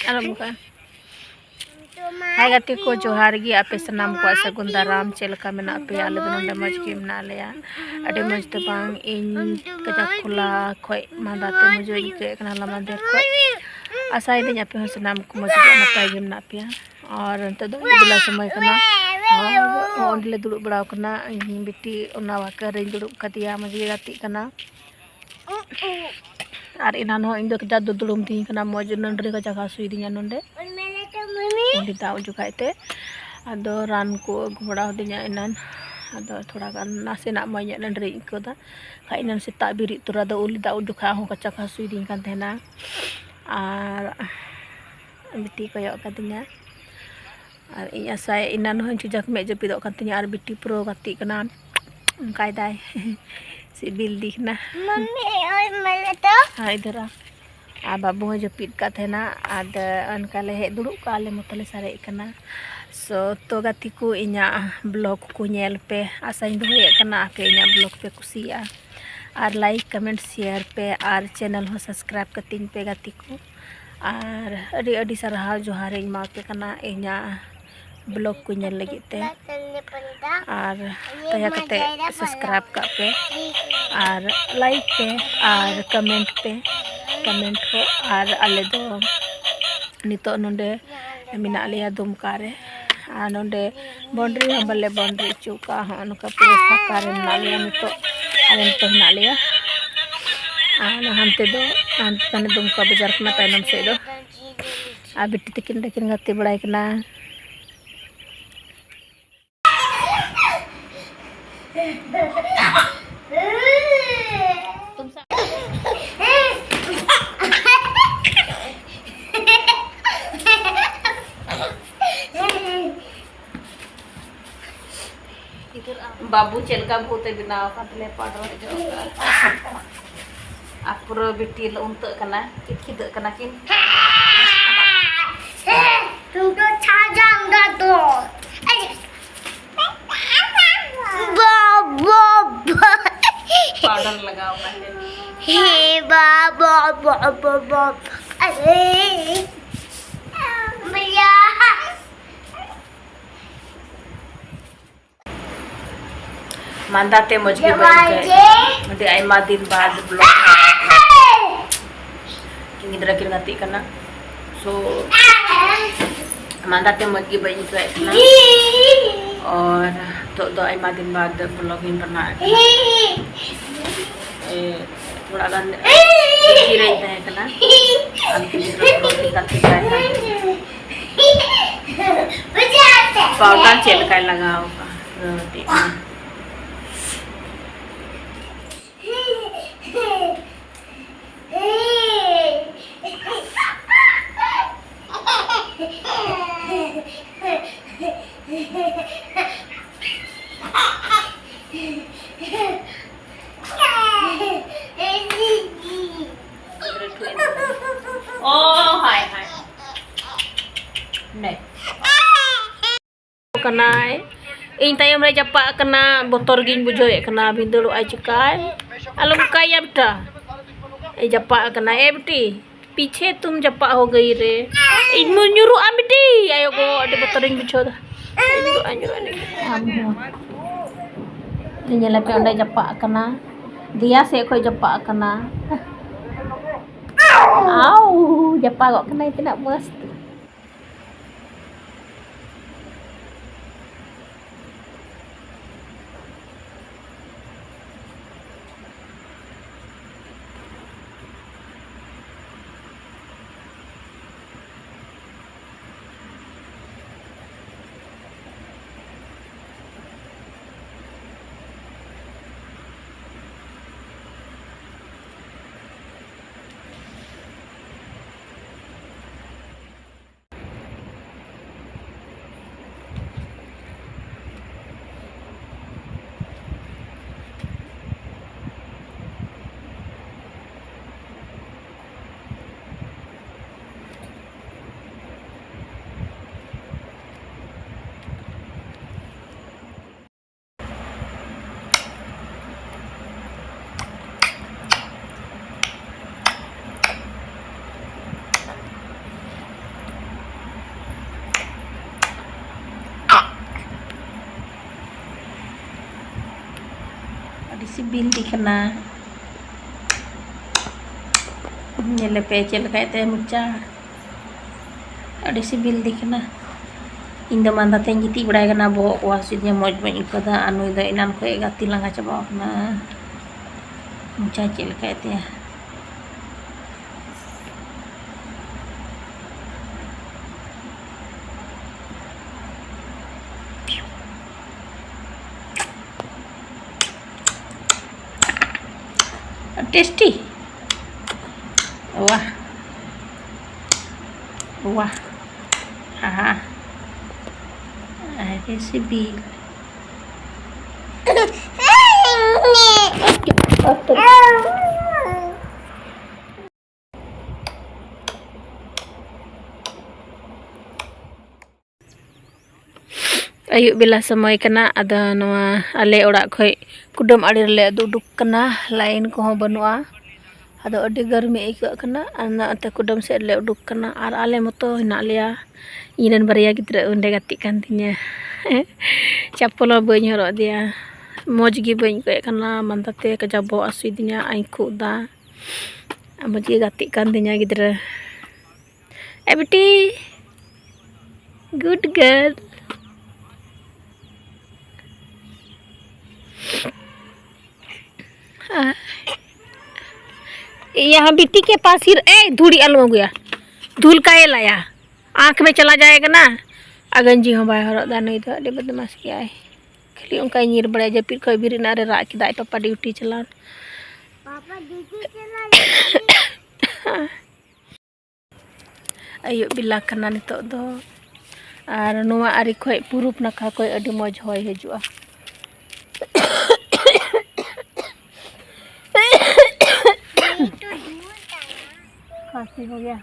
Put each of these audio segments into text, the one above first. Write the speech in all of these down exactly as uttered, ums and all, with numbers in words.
ᱟᱞᱚᱢ ᱚᱱᱠᱟ᱾ ᱦᱟᱭ ᱜᱟᱛᱮ ᱠᱚ, ᱡᱚᱦᱟᱨ ᱜᱮ᱾ ᱟᱯᱮ ᱥᱟᱱᱟᱢ ᱠᱚᱣᱟᱜ ᱥᱟᱹᱜᱩᱱ ᱫᱟᱨᱟᱢ᱾ ᱪᱮᱫ ᱞᱮᱠᱟ ᱢᱮᱱᱟᱜ ᱯᱮᱭᱟ? ᱟᱞᱮ ᱫᱚ ᱱᱚᱰᱮ ᱢᱚᱡᱽ ᱜᱮ ᱢᱮᱱᱟᱜ ᱞᱮᱭᱟ᱾ ᱟᱹᱰᱤ ᱢᱚᱡᱽ ᱫᱚ ᱵᱟᱝ, ᱤᱧ ᱠᱟᱡᱟᱠ ᱠᱷᱚᱞᱟ ᱠᱷᱚᱡ ᱢᱟᱸᱫᱟ ᱛᱮ ᱢᱚᱡᱽ ᱤᱧ ᱟᱹᱭᱠᱟᱹᱣᱮᱫ ᱠᱟᱱᱟ, ᱦᱚᱞᱟ ᱢᱟᱦᱫᱮᱨ ᱠᱷᱚᱡ᱾ ᱟᱥᱟᱭᱮᱫᱟᱹᱧ ᱟᱯᱮ ᱦᱚᱸ ᱥᱟᱱᱟᱢ ᱠᱚ ᱢᱚᱡᱽ ᱜᱮ, ᱱᱟᱯᱟᱭ ᱜᱮ ᱢᱮᱱᱟᱜ ᱯᱮᱭᱟ᱾ ᱟᱨ ᱱᱤᱛᱚᱜ ᱫᱚ ᱟᱹᱭᱩᱵ ᱵᱮᱞᱟ ᱥᱚᱢᱚᱭ ᱠᱟᱱᱟ᱾ ᱟᱨ ᱚᱸᱰᱮ ᱞᱮ ᱫᱩᱲᱩᱵ ᱵᱟᱲᱟ ᱟᱠᱟᱱᱟ᱾ ᱤᱧ ᱵᱤᱴᱤ ᱚᱱᱟ ᱣᱟᱠᱟᱨ ᱨᱮᱧ ᱫᱩᱲᱩᱵ ᱠᱟᱫᱮᱭᱟ, ᱢᱚᱡᱽ ᱜᱮ ᱜᱟᱛᱮᱜ ᱠᱟᱱᱟ᱾ ᱟᱨ ᱮᱱᱟᱱ ᱦᱚᱸ ᱤᱧ ᱫᱚ ᱠᱟᱡᱟᱠ ᱫᱚ ᱫᱩᱲᱩᱵ ᱛᱤᱧ ᱠᱟᱱᱟ, ᱢᱚᱡᱽ ᱱᱟᱹᱰᱨᱤ ᱠᱟᱡᱟᱠ ᱦᱟᱹᱥᱩᱭᱮᱫᱤᱧᱟ ᱱᱚᱰᱮ᱾ ᱚᱸᱰᱮ ᱫᱟᱜ ᱡᱚᱠᱷᱟᱡ ᱛᱮ ᱟᱫᱚ ᱨᱟᱱ ᱠᱚ ᱟᱹᱜᱩ ᱵᱟᱲᱟ ᱟᱹᱫᱤᱧᱟ ᱮᱱᱟᱱ᱾ ᱟᱫᱚ ᱛᱷᱚᱲᱟ ᱜᱟᱱ ᱱᱟᱥᱮᱱᱟᱜ ᱢᱚᱡᱽ ᱧᱚᱜ ᱱᱟᱹᱰᱨᱤᱧ ᱟᱹᱭᱠᱟᱹᱣᱫᱟ᱾ ᱠᱷᱟᱡ ᱮᱱᱟᱱ ᱥᱮᱛᱟᱜ ᱵᱮᱨᱮᱫ ᱛᱚᱨᱟ ᱫᱚ ᱩᱞᱤ ᱫᱟᱜ ᱡᱚᱠᱷᱟᱡ ᱦᱚᱸ ᱠᱟᱡᱟᱠ ᱦᱟᱹᱥᱩᱭᱮᱫᱤᱧ ᱠᱟᱱ ᱛᱟᱦᱮᱱᱟ᱾ ᱟᱨ ᱵᱤᱴᱤ ᱠᱚᱭᱚᱜ ᱠᱟᱫᱤᱧᱟ᱾ ᱟᱨ ᱤᱧ ᱟᱥᱟᱭ ᱮᱱᱟᱱ ᱦᱚᱸ ᱠᱟᱡᱟᱠ ᱢᱮᱫ ᱡᱟᱹᱯᱤᱫᱚᱜ ᱠᱟᱱ ᱛᱤᱧᱟ᱾ ᱟᱨ ᱵᱤᱴᱤ ᱯᱩᱨᱟᱹ ᱜᱟᱛᱮᱜ ᱠᱟᱱᱟ, ᱚᱱᱠᱟᱭ ᱫᱟᱭ᱾ ᱥᱤᱵᱤᱞ ᱫᱤ ᱠᱟᱱᱟ᱾ ᱢᱟᱢᱤ, ᱳᱭ ᱢᱮᱞᱮ ᱛᱚ᱾ ᱦᱮᱸ, ᱤᱫᱷᱟᱨ ᱟ᱾ ᱟᱨ ᱵᱟᱹᱵᱩ ᱦᱚᱸ ᱡᱟᱹᱯᱤᱫ ᱠᱟᱫ ᱛᱟᱦᱮᱱᱟ᱾ ᱟᱫᱚ ᱚᱱᱠᱟ ᱞᱮ ᱦᱮᱡ ᱫᱩᱲᱩᱵ ᱠᱚᱜᱼᱟ, ᱟᱞᱮ ᱢᱚᱛᱚ ᱞᱮ ᱥᱟᱨᱮᱡ ᱠᱟᱱᱟ᱾ So, ᱛᱚ ᱜᱟᱛᱮ ᱠᱚ, ᱤᱧᱟᱹᱜ vlog ᱠᱚ ᱧᱮᱞ ᱯᱮ᱾ ᱟᱥᱟᱧ ᱫᱚᱦᱚᱭᱮᱫ ᱠᱟᱱᱟ ᱟᱯᱮ ᱤᱧᱟᱹᱜ vlog ᱯᱮ ᱠᱩᱥᱤᱭᱟᱜᱼᱟ᱾ ᱟᱨ like, comment, share ᱯᱮ ᱟᱨ channel ᱦᱚᱸ subscribe ᱠᱟᱹᱛᱤᱧ ᱯᱮ ᱜᱟᱛᱮ ᱠᱚ᱾ ᱟᱨ ᱟᱹᱰᱤ ᱟᱹᱰᱤ ᱥᱟᱨᱦᱟᱣ ᱡᱚᱦᱟᱨ ᱤᱧ ᱮᱢᱟ ᱯᱮ ᱠᱟᱱᱟ ᱤᱧᱟᱹᱜ vlog ᱠᱚ ᱧᱮᱞ ᱞᱟᱹᱜᱤᱫ ᱛᱮ᱾ ᱟᱨ ᱫᱟᱭᱟ ᱠᱟᱛᱮ subscribe ᱠᱟᱜ ᱯᱮ ᱟᱨ like ᱯᱮ ᱟᱨ comment ᱯᱮ, comment ᱠᱚ᱾ ᱟᱨ ᱟᱞᱮ ᱫᱚ ᱱᱤᱛᱚᱜ ᱱᱚᱰᱮ ᱢᱮᱱᱟᱜ ᱞᱮᱭᱟ ᱫᱩᱢᱠᱟ ᱨᱮ᱾ ᱟᱨ ᱱᱚᱰᱮ boundary ᱦᱚᱸ ᱵᱟᱞᱮ boundary ᱦᱚᱪᱚ ᱠᱟᱜᱼᱟ᱾ ᱦᱚᱸᱜᱼᱚ ᱱᱚᱝᱠᱟ ᱯᱩᱨᱟᱹ ᱯᱷᱟᱸᱠᱟ ᱨᱮ ᱢᱮᱱᱟᱜ ᱞᱮᱭᱟ ᱱᱤᱛᱚᱜ᱾ ᱟᱞᱮ ᱱᱤᱛᱚᱜ ᱦᱮᱱᱟᱜ ᱞᱮᱭᱟ᱾ ᱟᱨ ᱦᱟᱱᱛᱮ ᱫᱚ, ᱦᱟᱱᱛᱮ ᱫᱚ ᱫᱩᱢᱠᱟ ᱵᱟᱡᱟᱨ ᱠᱟᱱᱟ ᱛᱟᱭᱱᱚᱢ ᱥᱮᱫ ᱫᱚ᱾ ᱟᱨ ᱵᱤᱴᱤ ᱛᱟᱹᱠᱤᱱ ᱫᱚᱠᱤᱱ ᱜᱟᱛᱮ ᱵᱟᱲᱟᱭ ᱠᱟᱱᱟ᱾ ᱵᱟᱹᱵᱩ ᱪᱮᱫ ᱞᱮᱠᱟ ᱵᱷᱩᱛ ᱮ ᱵᱮᱱᱟᱣ ᱟᱠᱟᱱ ᱛᱟᱞᱮᱭᱟ, powder ᱮ ᱡᱚᱜ ᱟᱠᱟᱫ᱾ ᱟᱨ ᱯᱩᱨᱟᱹ ᱵᱤᱴᱤ ᱞᱮ ᱩᱱᱛᱟᱹᱜ ᱠᱟᱱᱟ, ᱠᱤᱫ ᱠᱤᱫᱟᱹᱜ ᱠᱟᱱᱟ ᱠᱤᱱ᱾ ᱛᱩᱢ ᱛᱚ ᱪᱷᱟ ᱡᱟᱝ ᱫᱟ ᱛᱚ᱾ ᱵᱟ, ᱵᱟ, ᱵᱟ᱾ Powder ᱞᱟᱜᱟᱣ ᱠᱟᱛᱮ᱾ ᱦᱮ, ᱵᱟ, ᱵᱟ, ᱵᱟ, ᱵᱟ, ᱵᱟ᱾ ᱟᱨᱮ᱾ ᱢᱟᱸᱫᱟ ᱛᱮ ᱢᱚᱡᱽ ᱜᱮ ᱵᱟᱹᱧ ᱟᱹᱭᱠᱟᱹᱣᱮᱫ ᱠᱟᱱᱟ᱾ ᱟᱹᱰᱤ ᱟᱭᱢᱟ ᱫᱤᱱ ᱵᱟᱫ vlog᱾ ᱜᱤᱫᱽᱨᱟᱹ ᱠᱤᱱ ᱜᱟᱛᱮᱜ ᱠᱟᱱᱟ᱾ So, ᱢᱟᱸᱫᱟ ᱛᱮ ᱢᱚᱡᱽ ᱜᱮ ᱵᱟᱹᱧ ᱟᱹᱭᱠᱟᱹᱣᱮᱫ ᱠᱟᱱᱟ᱾ ᱟᱨ ᱱᱤᱛᱚᱜ ᱫᱚ ᱟᱭᱢᱟ ᱫᱤᱱ ᱵᱟᱫ vlog ᱤᱧ ᱵᱮᱱᱟᱣᱮᱫ ᱠᱟᱱᱟ᱾ ᱮ, ᱛᱷᱚᱲᱟ ᱜᱟᱱ ᱵᱤᱡᱤ ᱨᱮᱧ ᱛᱟᱦᱮᱸ ᱠᱟᱱᱟ᱾ ᱟᱨ ᱜᱤᱫᱽᱨᱟᱹ ᱠᱚ ᱜᱟᱛᱮ ᱠᱟᱭ ᱠᱟᱱ ᱛᱟᱦᱮᱸ᱾ ᱯᱟᱣᱰᱟᱨ ᱪᱮᱫ ᱞᱮᱠᱟᱭ ᱞᱟᱜᱟᱣ ᱠᱟᱜᱼᱟ? ᱨᱟᱹᱴᱤᱡ ᱠᱟᱱᱟ᱾ ᱚ, ᱦᱟᱭ, ᱦᱟᱭ᱾ ᱱᱮ᱾ ᱠᱟᱱᱟᱭ᱾ ᱤᱧ ᱛᱟᱭᱚᱢ ᱨᱮ ᱡᱟᱯᱟᱜ ᱠᱟᱱᱟ, ᱵᱚᱛᱚᱨ ᱜᱤᱧ ᱵᱩᱡᱷᱟᱹᱣᱮᱫ ᱠᱟᱱᱟ, ᱵᱷᱤᱸᱫᱟᱹᱲᱚᱜᱼᱟᱭ ᱪᱤᱠᱟᱭ᱾ ᱟᱞᱚᱢ ᱠᱟᱭᱟ ᱵᱮᱴᱟ᱾ ᱮ ᱡᱟᱯᱟᱜ ᱠᱟᱱᱟ, ᱮ ᱵᱤᱴᱤ, ᱯᱤᱪᱷᱮ ᱛᱩᱢ ᱡᱟᱯᱟᱜ ᱦᱳ ᱜᱟᱹᱭ ᱨᱮ᱾ ᱤᱧ ᱢᱟ ᱧᱩᱨᱩᱜᱼᱟ ᱵᱤᱴᱤ, ᱟᱭᱳ ᱜᱚ, ᱟᱹᱰᱤ ᱵᱚᱛᱚᱨᱤᱧ ᱵᱩᱡᱷᱟᱹᱣ ᱫᱟ᱾ ᱧᱩᱨᱩᱜᱼᱟ, ᱧᱩᱨᱩᱜᱼᱟ, ᱧᱩᱨᱩᱜᱼᱟ᱾ ᱟᱢ ᱦᱚᱸ᱾ ᱧᱮᱞᱮ ᱯᱮ, ᱚᱸᱰᱮ ᱡᱟᱯᱟᱜ ᱠᱟᱱᱟ, ᱫᱮᱭᱟ ᱥᱮᱫ ᱠᱷᱚᱡ ᱡᱟᱯᱟᱜ ᱠᱟᱱᱟ᱾ ᱟᱣ, ᱡᱟᱯᱟᱜᱚᱜ ᱠᱟᱱᱟᱭ, ᱛᱤᱱᱟᱹᱜ ᱢᱚᱡᱽ᱾ ᱥᱤᱵᱤᱞ ᱫᱤ ᱠᱟᱱᱟ᱾ ᱧᱮᱞᱮᱯᱮ ᱪᱮᱫ ᱞᱮᱠᱟᱭ ᱛᱟᱭᱟ ᱢᱚᱪᱟ᱾ ᱟᱹᱰᱤ ᱥᱤᱵᱤᱞ ᱫᱤ ᱠᱟᱱᱟ᱾ ᱤᱧ ᱫᱚ ᱢᱟᱸᱫᱟ ᱛᱮᱧ ᱜᱤᱛᱤᱡ ᱵᱟᱲᱟᱭ ᱠᱟᱱᱟ, ᱵᱚᱦᱚᱜ ᱠᱚ ᱦᱟᱹᱥᱩᱭᱤᱫᱤᱧᱟ, ᱢᱚᱡᱽ ᱵᱟᱹᱧ ᱟᱹᱭᱠᱟᱹᱣ ᱫᱟ᱾ ᱟᱨ ᱱᱩᱭ ᱫᱚ ᱮᱱᱟᱱ ᱠᱷᱚᱡ ᱜᱟᱛᱮ ᱞᱟᱸᱜᱟ ᱪᱟᱵᱟᱣ ᱠᱟᱱᱟ᱾ ᱢᱚᱪᱟ ᱪᱮᱫ ᱞᱮᱠᱟᱭ ᱛᱟᱭᱟ᱾ Tasty. ᱵᱟᱦ, ᱵᱟᱦ, ᱟᱦᱟ, ᱟᱹᱰᱤ ᱥᱤᱵᱤᱞ᱾ ᱟᱹᱭᱩᱵ ᱵᱮᱞᱟ ᱥᱚᱢᱚᱭ ᱠᱟᱱᱟ᱾ ᱟᱫᱚ ᱱᱚᱣᱟ ᱟᱞᱮ ᱚᱲᱟᱜ ᱠᱷᱚᱡ ᱠᱩᱰᱟᱹᱢ ᱟᱲᱮ ᱨᱮᱞᱮ ᱩᱰᱩᱠ ᱠᱟᱱᱟ, ᱞᱟᱭᱤᱱ ᱠᱚᱦᱚᱸ ᱵᱟᱹᱱᱩᱜᱼᱟ᱾ ᱟᱫᱚ ᱟᱹᱰᱤ ᱜᱟᱨᱢᱤ ᱟᱹᱭᱠᱟᱹᱜ ᱠᱟᱱᱟ᱾ ᱟᱨ ᱱᱚᱛᱮ ᱠᱩᱰᱟᱹᱢ ᱥᱮᱫ ᱞᱮ ᱩᱰᱩᱠ ᱠᱟᱱᱟ᱾ ᱟᱨ ᱟᱞᱮ ᱢᱚᱛᱚ ᱦᱮᱱᱟᱜ ᱞᱮᱭᱟ᱾ ᱤᱧ ᱨᱮᱱ ᱵᱟᱨᱭᱟ ᱜᱤᱫᱽᱨᱟᱹ ᱚᱸᱰᱮ ᱜᱟᱛᱮᱜ ᱠᱟᱱ ᱛᱤᱧᱟᱹ᱾ ᱪᱟᱯᱚᱞ ᱦᱚᱸ ᱵᱟᱹᱧ ᱦᱚᱨᱚᱜ ᱟᱫᱮᱭᱟ᱾ ᱢᱚᱡᱽ ᱜᱮ ᱵᱟᱹᱧ ᱟᱹᱭᱠᱟᱹᱣᱮᱫ ᱠᱟᱱᱟ, ᱢᱟᱸᱫᱟ ᱛᱮ ᱠᱟᱡᱟᱠ ᱵᱚᱦᱚᱜ ᱦᱟᱹᱥᱩᱭᱮᱫᱤᱧᱟ, ᱟᱨᱤᱧ ᱠᱷᱩᱜ ᱫᱟ᱾ ᱟᱨ ᱢᱚᱡᱽ ᱜᱮ ᱜᱟᱛᱮᱜ ᱠᱟᱱ ᱛᱤᱧᱟᱹ ᱜᱤᱫᱽᱨᱟᱹ᱾ ᱮ ᱵᱤᱴᱤ, good girl. हाँ। यहाँ बिट्टी के पास ही, ए, धूड़ी आलू हो गया, धूल का ये लाया, आँख में चला जाएगा ना। ᱟᱨ ᱜᱮᱧᱡᱤ ᱦᱚᱸ ᱵᱟᱭ ᱦᱚᱨᱚᱜ ᱫᱟ ᱱᱩᱭ ᱫᱚ, ᱟᱹᱰᱤ ᱵᱚᱫᱢᱟᱥ ᱜᱮᱭᱟᱭ᱾ ᱠᱷᱟᱹᱞᱤ ᱚᱱᱠᱟᱭ ᱧᱤᱨ ᱵᱟᱲᱟᱭᱟ, ᱡᱟᱹᱯᱤᱫ ᱠᱷᱚᱡ ᱵᱮᱨᱮᱫ ᱮᱱᱟ ᱨᱮ ᱨᱟᱜ ᱠᱮᱫᱟᱭ, "ᱯᱟᱯᱟ ᱰᱤᱭᱩᱴᱤ ᱪᱟᱞᱟᱣ ᱱᱟ, ᱯᱟᱯᱟ ᱰᱤᱭᱩᱴᱤ ᱪᱟᱞᱟᱣ ᱱᱟ᱾" ᱟᱹᱭᱩᱵ ᱵᱮᱞᱟ ᱠᱟᱱᱟ ᱱᱤᱛᱚᱜ ᱫᱚ, ᱟᱨ ᱱᱚᱣᱟ ᱟᱲᱮ ᱠᱷᱚᱡ ᱯᱩᱨᱩᱵ ᱱᱟᱠᱷᱟ ᱠᱷᱚᱡ ᱟᱹᱰᱤ ᱢᱚᱡᱽ ᱦᱚᱭ ᱦᱤᱡᱩᱜᱼᱟ᱾ ᱠᱷᱟᱸᱥᱤ ᱦᱳ ᱜᱮᱭᱟ᱾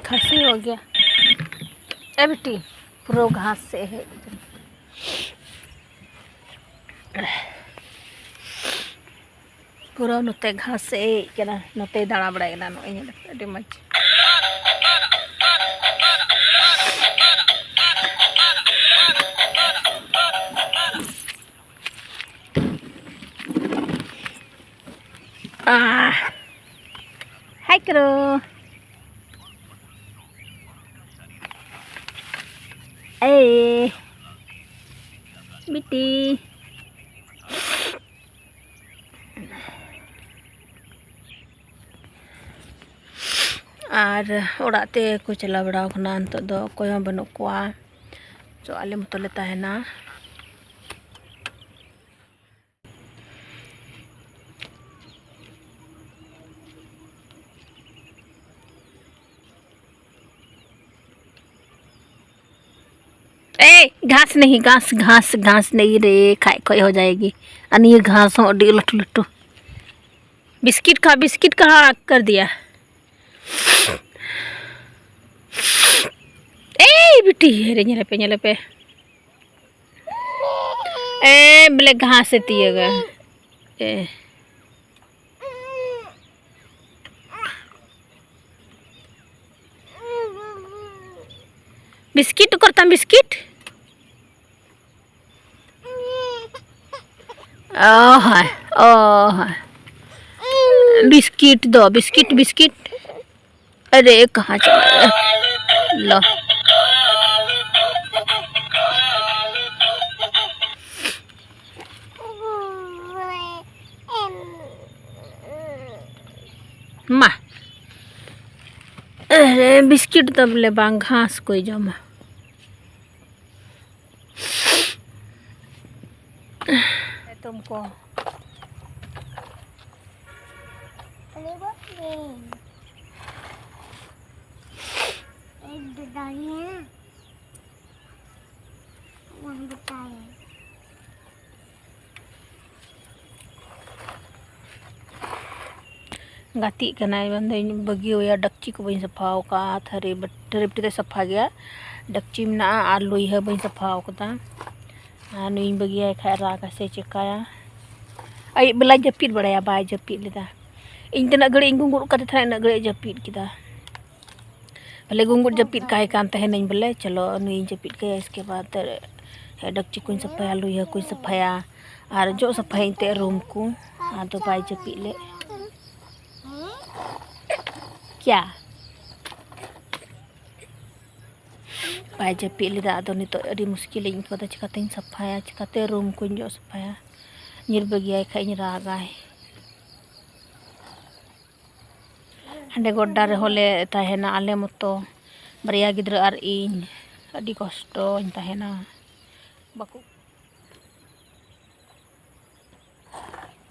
ᱠᱷᱟᱸᱥᱤ ᱦᱳ ᱜᱮᱭᱟ᱾ ए बेटी, पूरा घास से है। ᱯᱩᱨᱟᱹ ᱱᱚᱛᱮ ᱜᱷᱟᱥ ᱮ ᱦᱮᱡ ᱠᱟᱱᱟ, ᱱᱚᱛᱮᱭ ᱫᱟᱬᱟ ᱵᱟᱲᱟᱭ ᱠᱟᱱᱟ᱾ ᱱᱚᱜᱼᱚᱭ ᱧᱮᱞ ᱯᱮ, ᱟᱹᱰᱤ ᱢᱚᱡᱽ᱾ ᱟᱦ᱾ ᱦᱟᱭ ᱠᱨᱳ᱾ ᱮᱭ᱾ ᱵᱤᱴᱤ᱾ ᱟᱨ ᱚᱲᱟᱜ ᱛᱮ ᱠᱚ ᱪᱟᱞᱟᱣ ᱵᱟᱲᱟ ᱟᱠᱟᱱᱟ᱾ ᱱᱤᱛᱚᱜ ᱫᱚ ᱚᱠᱚᱭ ᱦᱚᱸ ᱵᱟᱹᱱᱩᱜ ᱠᱚᱣᱟ᱾ ᱛᱚ ᱟᱞᱮ ᱢᱚᱛᱚ ᱞᱮ ᱛᱟᱦᱮᱱᱟ᱾ ए, घास नहीं, घास, घास, घास नहीं रे, खाए खोए हो जाएगी। अन ये घास हो, अड्डी लटू लटू। बिस्किट खा, बिस्किट कहाँ कर दिया? ए, बिट्टी, अरे, ᱧᱮᱞᱮᱯᱮ, ᱧᱮᱞᱮᱯᱮ। ए, बोले घास से तियेगा। ए। बिस्किट करता बिस्किट। ओ हाय, ओ हाय। बिस्किट दो, बिस्किट, बिस्किट। अरे, कहाँ चला गया? लो। ᱢᱟ᱾ ᱟᱨᱮ, ᱵᱤᱥᱠᱤᱴ ᱫᱚ ᱵᱚᱞᱮ ᱵᱟᱝ, ᱜᱷᱟᱥ ᱠᱚᱭ ᱡᱚᱢᱟ᱾ ᱮᱛᱚᱢ ᱠᱚ᱾ ᱜᱟᱛᱮᱜ ᱠᱟᱱᱟᱭ, ᱵᱟᱝ ᱫᱚᱧ ᱵᱟᱹᱜᱤᱭᱟᱭᱟ᱾ ᱰᱟᱹᱠᱪᱤ ᱠᱚ ᱵᱟᱹᱧ ᱥᱟᱯᱷᱟ ᱟᱠᱟᱫᱼᱟ, ᱛᱷᱟᱹᱨᱤ ᱵᱟᱹᱴ-, ᱛᱷᱟᱹᱨᱤ ᱵᱟᱹᱴᱤ ᱫᱚ ᱥᱟᱯᱷᱟ ᱜᱮᱭᱟ, ᱰᱟᱹᱠᱪᱤ ᱢᱮᱱᱟᱜᱼᱟ ᱟᱨ ᱞᱩᱭᱦᱟᱹ ᱵᱟᱹᱧ ᱥᱟᱯᱷᱟ ᱟᱠᱟᱫᱟ᱾ ᱟᱨ ᱱᱩᱭᱤᱧ ᱵᱟᱹᱜᱤᱭᱟᱭ ᱠᱷᱟᱡ ᱨᱟᱜᱟ ᱥᱮ ᱪᱮᱠᱟᱭᱟ᱾ ᱟᱹᱭᱩᱵ ᱵᱮᱞᱟᱭ ᱡᱟᱹᱯᱤᱫ ᱵᱟᱲᱟᱭᱟ, ᱵᱟᱭ ᱡᱟᱹᱯᱤᱫ ᱞᱮᱫᱟ᱾ ᱤᱧ ᱛᱤᱱᱟᱹᱜ ᱜᱷᱟᱹᱲᱤᱡ ᱤᱧ ᱜᱩᱸᱜᱩᱫ ᱠᱟᱫᱮ ᱛᱟᱦᱮᱱᱟ, ᱤᱱᱟᱹᱜ ᱜᱷᱟᱹᱲᱤᱡ ᱮ ᱡᱟᱹᱯᱤᱫ ᱠᱮᱫᱟ᱾ ᱵᱚᱞᱮ ᱜᱩᱸᱜᱩᱫ ᱡᱟᱹᱯᱤᱫ ᱠᱟᱭ ᱠᱟᱱ ᱛᱟᱦᱮᱱᱟᱹᱧ, ᱵᱚᱞᱮ ᱪᱚᱞᱚ ᱱᱩᱭᱤᱧ ᱡᱟᱹᱯᱤᱫ ᱠᱟᱭᱟ, ᱤᱥᱠᱮ ᱵᱟᱫᱽ ᱰᱟᱹᱠᱪᱤ ᱠᱚᱧ ᱥᱟᱯᱷᱟᱭᱟ, ᱞᱩᱭᱦᱟᱹ ᱠᱚᱧ ᱥᱟᱯᱷᱟᱭᱟ ᱟᱨ ᱡᱚᱜ ᱥᱟᱯᱷᱟᱭᱟᱹᱧ ᱮᱱᱛᱮᱫ ᱨᱩᱢ ᱠᱚ᱾ ᱟᱫᱚ ᱵᱟᱭ ᱡᱟᱹᱯᱤᱫ ᱞᱮᱫ᱾ ᱭᱟ᱾ ᱵᱟᱭ ᱡᱟᱹᱯᱤᱫ ᱞᱮᱫᱟ᱾ ᱟᱫᱚ ᱱᱤᱛᱚᱜ ᱟᱹᱰᱤ ᱢᱩᱥᱠᱤᱞᱤᱧ ᱟᱹᱭᱠᱟᱹᱣᱫᱟ, ᱪᱤᱠᱟᱹᱛᱤᱧ ᱥᱟᱯᱷᱟᱭᱟ, ᱪᱤᱠᱟᱹᱛᱮ ᱨᱩᱢ ᱠᱚᱧ ᱡᱚᱜ ᱥᱟᱯᱷᱟᱭᱟ? ᱧᱤᱨ ᱵᱟᱹᱜᱤᱭᱟᱭ ᱠᱷᱟᱡ ᱤᱧ ᱨᱟᱜᱟᱭ᱾ ᱦᱟᱸᱰᱮ ᱜᱚᱰᱰᱟ ᱨᱮᱦᱚᱸ ᱞᱮ ᱛᱟᱦᱮᱱᱟ ᱟᱞᱮ ᱢᱚᱛᱚ, ᱵᱟᱨᱭᱟ ᱜᱤᱫᱽᱨᱟᱹ ᱟᱨ ᱤᱧ᱾ ᱟᱹᱰᱤ ᱠᱚᱥᱴᱚᱧ ᱛᱟᱦᱮᱱᱟ᱾ ᱵᱟᱠᱚ